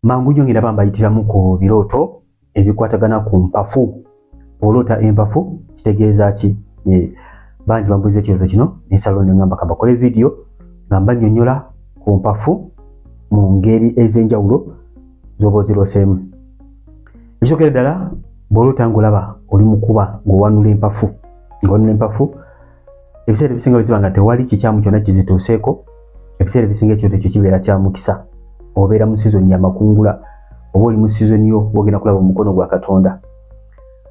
Mangu nnyo ngenda bambayitiramu ku birooto ebikwatagana ku mpafu. Oloota empafu kitegeeza ki? Bangi bambuuza ekirooto kino, nensalawo ne ŋŋamba ka mbakole vidiyo nga mbannyonnyola ku mpafu mu ngeri ez'enjawulo z'oba ozirooseemu. Ekisookera ddala, bw'oloota ng'olaba oli mu kuba ng'owanula empafu, ng'owanula empafu, ebiseera ebisinga bwe ziba nga tewali kikyamu kyonna kizituuseeko, ebiseera ebisinga ekirooto ekyo kibeera kya mukisa. Obeera mu sizoni ya makungula oba oli mu sizoni yo wogenda kulaba omukono gwa Katonda.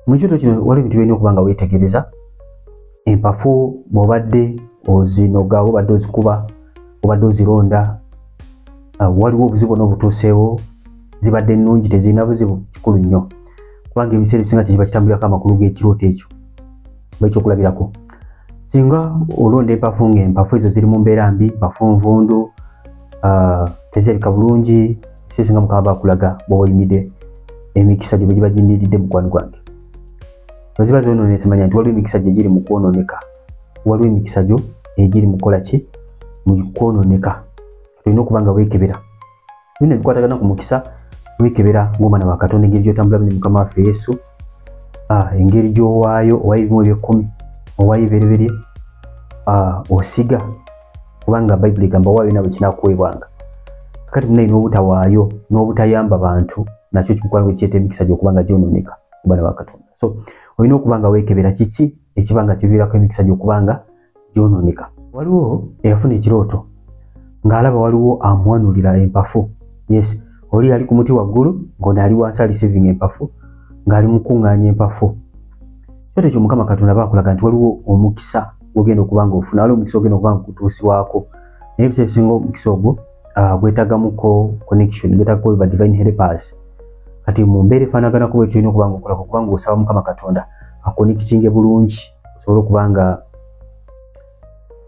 Mu kirooto kino waliwo ebintu by'olina okuba nga weetegereza. Empafu bw'obadde ozinoga, obadde ozikuba, obadde ozironda, waliwo obuzibu bwonna obutuuseewo, zibadde nnungi, tezirina buzibu, kikulu nnyo, kubanga ebiseera ebisinga kyekiba kitambulirako amakulu g'ekirooto ekyo. Oba ekyokulabirako, singa olonda empafu ng'empafu ezo ziri mu mbeera mbi, mpafu nvundu, tezirabika bulungi, ebiseera ebisinga Mukama bakulaga bw'oba oyimidde emikisa gyo bwe giba giyimiridde. Mukwano gwange, bwe ziba zoonoonese, manya nti waliwo emikisa gye giri mu kwonooneka, waliwo emikisa gyo egiri mu kukola ki, mu kwonooneka. Olina okuba nga weekebera bino ebikwatagana ku mukisa. Weekebera ng'omwana wa Katonda engeri gy'otambulamu ne Mukama waffe Yesu, engeri gy'owaayo, owaayo ebimu eby'ekkumi, owaayo ebibereberye, osiga, kubanga Bayibuli egamba owaayo nabwe kinaakuweebwanga. Kati munaye n'obutawaayo n'obutayamba bantu nakyo kimukwano gwe kireeta emikisa gy'okuba nga gyonooneka ku baana ba Katonda. So olina okuba nga weekebera kiki ekiba nga kiviirako emikisa gy'okuba nga gyonooneka. Waliwo eyafuna ekirooto ng'alaba waliwo amuwanulira empafu. Yes, oli ali ku muti waggulu ng'ono ali wansi ali saving empafu, ng'ali mu kuŋŋaanya empafu. Kyoto ekyo Mukama Katonda baakulaga nti waliwo omukisa gw'ogenda okuba ng'ofuna, waliwo omukisa ogenda okuba nga gutuusibwako, naye ebiseera ebisinga omukisa ogwo gwetaagamuko connection, gwetaagako ba divine helpers. Kati mu mbeera efaanaganako bwetyo, olina okuba ng'okolako kubanga osaba Mukama Katonda aconnectinge bulungi osobole okuba nga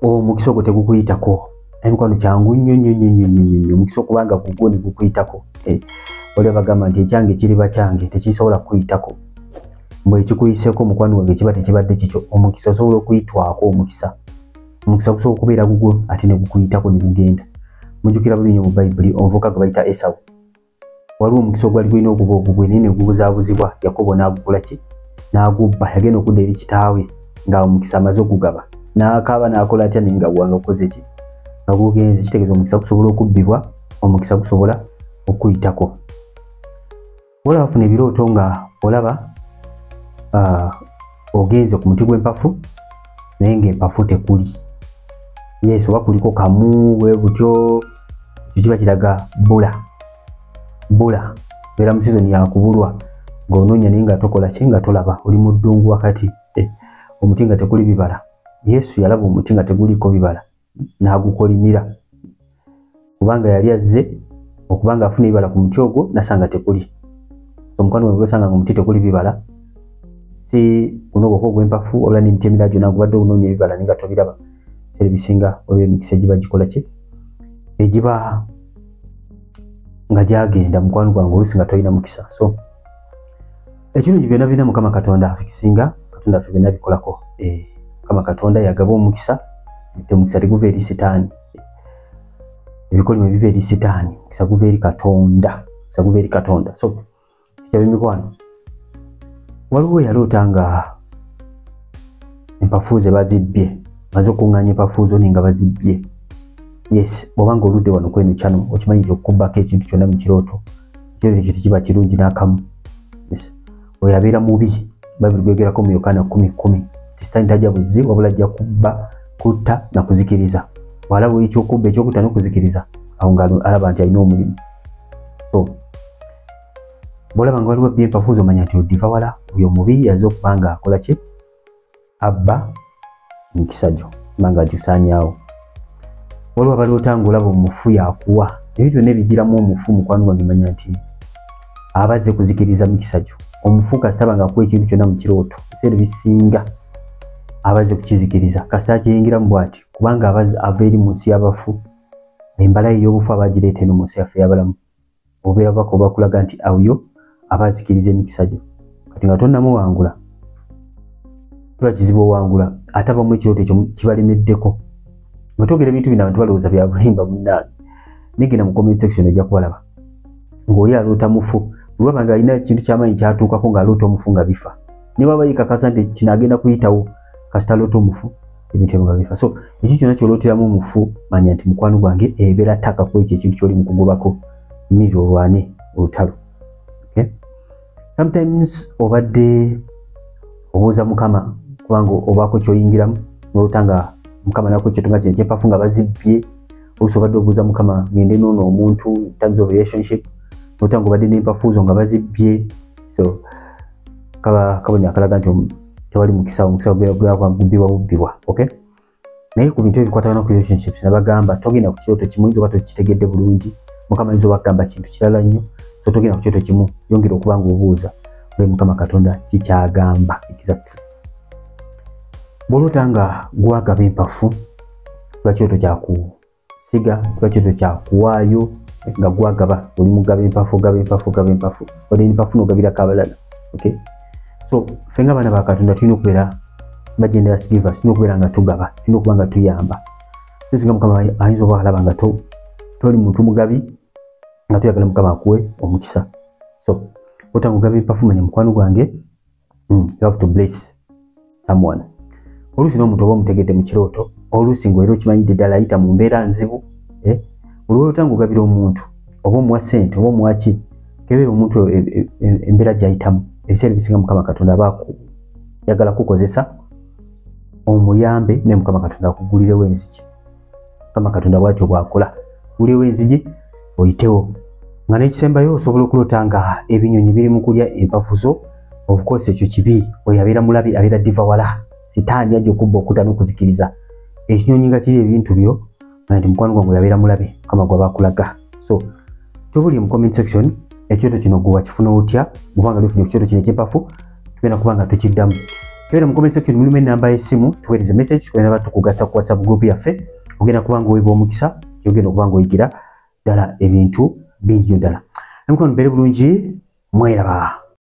omukisa ogwo tegukuyitako. Emikwano, kyangu nnyo nnyo nnyo nnyo nnyo nnyo omukisa okuba nga gugwo ne gukuyitako. Waliwo bagamba nti ekyange kiriba kyange, tekisobola kukuyitako. Mbwe ekikuyiseko, mukwano gwange, kiba tekibadde kikyo. Omukisa osobola okuyitwako, omukisa gusobola okubeera gugwo ate ne gukuyitako ne gugenda. Mujjukira buli nnyo mu Bayibuli omuvubuka gwe bayita Esawu, waliwo omukisa ogwali gulina okuba ogugwe naye ne gubuzaabuzibwa, Yakobo n'agukola ki, n'agubba. Yagenda okudda eri kitaawe nga omukisa amaze okugaba, n'akaaba n'akola atya, naye nga gwanga gukoze ki, nga gugenze. Kitegeeza omukisa gusobola okubbibwa, omukisa gusobola okuyitako. Olaba bafuna ebirooto nga olaba ogenze ku muti gw'empafu naye ng'empafu tekuli. Yes, oba kuliko kamu bwe butyo, ekyo kiba kiraga bbula, bbula, beera mu sizoni yakubulwa ng'onoonya naye nga tokola ki, nga tolaba, oli mu ddungu wakati, omuti nga tekuli bibala. Yesu yalaba omuti nga teguliiko bibala n'agukolimira, kubanga yali azze okuba nga afuna ebibala ku muti ogwo, nasanga tekuli. So mukwano gwange, osanga nga omuti tekuli bibala, si guno gwokka ogw'empafu, wabula n'emiti emirala gyonna gubadde onoonya ebibala naye nga tobiraba, ebiseera ebisinga waliwo emikisa egiba gikola ki, egiba nga gyagenda. Mukwano gwange, oluusi nga tolina mukisa. So ekirungi, byonna byonna Mukama Katonda afikisinga, Katonda ffe byonna bikolako. Mukama Katonda yagaba omukisa, omukisa teguva eri Sitaani. Ebikolimo biva eri Sitaani, omukisa guva eri Katonda, omukisa guva eri Katonda. So kikyaba emikwano, waliwo eyaloota nga empafu ze bazibbye, maze okuŋŋaanya empafu zo naye nga bazibbye. Yes, bw'oba nga oludde wano kweno kyano, okimanyi nti okukubbako ekintu kyonna mu kirooto, ekirooto ekyo tekiba kirungi n'akamu. Yes, oyo abeera mubi. Bayibuli gwegerako mu Yokaana 10:10 ti Sitaani tajja buzzi, wabula ajja kubba, kutta na kuzikiriza. Bw'alaba ekyokubba, ekyokutta n'okuzikiriza, awo nga alaba nti alina omulimu. So bw'olaba nga waliwo abbye empafu zo, omanya nti odiva wala, oyo omubi yazze okuba nga akola ki, abba emikisa gyo, kuba nga agisaanyaawo. Waliwo abaloota ng'olaba omufu yakuwa ebintu byonna ebigiramu omufu. Mukwano gwange, manya nti aba azze kuzikiriza mikisa gyo. Omufu kasita aba nga akuwa ekintu kyonna mu kirooto, ebiseera ebisinga aba azze kukizikiriza kasita akiyingiramu bw'ati, kubanga aba ava eri mu nsi y'abafu. Embala ye ey'obufu aba agireeta eno mu nsi yaffe ey'abalamu. Obubeera bubaka obakulaga nti oyo aba azikiriza emikisa gyo. Kati nga tonnamuwangula, kiba kizibu owangula. Ate abamu ekirooto ekyo kibalemeddeko. Bwe twogera ebintu bino, abantu balowooza bya bulimba. Munnange, negenda mu comment section, ojja kubalaba. Ng'oli aloota mufu, lwaba nga alina ekintu ky'amaanyi kyatuukako ng'aloota omufu nga bifa, ne bw'aba yeekakasa nti kino agenda kuyitawo, kasita aloota omufu ebintu ebyo nga bifa. So ekintu kyonna ky'olooteramu omufu, manya nti mukwano gwange ebeera ttaka ku ekyo ekintu ky'oli mu kugobako, mmiri olwane olutalo. Okay? Sometimes obadde obuuza Mukama kubanga obaako ky'oyingiramu n'oloota nga Mukama nako kyoto nga kino ekyempafu nga bazibbye. Oluusi obadde obuuza Mukama ngende n'ono omuntu in terms of relationship, n'oloota nga obadde n'empafu zo nga bazibbye. So kaba kabonero akalaga nti tewali mukisa, omukisa gubbibwa bubbibwa. Okay? Naye ku bintu ebikwatagana ku relationships nabagamba togenda ku kirooto kimu, oyinza oba tokitegedde bulungi, Mukama ayinza oba akugamba kintu kirala nnyo. So togenda ku kirooto kimu, yongera okuba ng'obuuza ole Mukama Katonda kikyagamba exactly. Bw'oloota nga gwagaba empafu, kiba kirooto kyakusiga, kiba kirooto kyakuwaayo nga gwagaba, oli mugaba empafu, ogaba empafu, ogaba empafu, wadde empafu n'ogabirako abalala. Okay? So ffe nga abaana ba Katonda tulina okubeera ba generous givers, tulina okubeera nga tugaba, tulina okuba nga tuyamba. So singa Mukama ayinza oba alaba nga toli muntu mugabi, nga toyagala Mukama akuwe omukisa. So otanga ogaba empafu, manya mukwano gwange, you have to bless someone. Oluusi n'omuntu oba omutegedde mu kirooto, oluusi ng'era okimanyidde ddala ayita mu mbeera nzibu, eh? Olwolota ng'ogabira omuntu oba omuwa ssente oba omuwa ki, kebeera omuntu oyo embeera gy'ayitamu, ebiseera ebisinga Mukama Katonda aba ayagala kukozesa omuyambe, naye Mukama Katonda akugulirewo enzigi. Mukama Katonda bw'atyo bw'akola, gulirewo enzigi oyitewo. Nga n'ekisembayo, osobola okuloota nga ebinyonyi biri mu kulya empafu zo. Of course ekyo kibi, oyo abeera mulabi, abeera devourer, sitaani ajja okubba, okutta n'okuzikiriza. Ekinyonyi nga kiri ebintu byo, nti mukwano gwange yabeera mulabe, Mukama gw'aba akulaga. So tubulye mu comment section ekyoto kino gwe wakifuna otya, mubanga lifunye ekyoto kino ekyempafu, tugenda kuba nga tukiddamu. Tugenda mu comment section mulimu enamba y'essimu, tuweereze message, tugenda batukugatta ku WhatsApp group yaffe, ogenda kuba nga oweebwa omukisa, ogenda okuba nga oyigira ddala ebintu bingi nnyo ddala. Emikono mbeere bulungi, mweraba.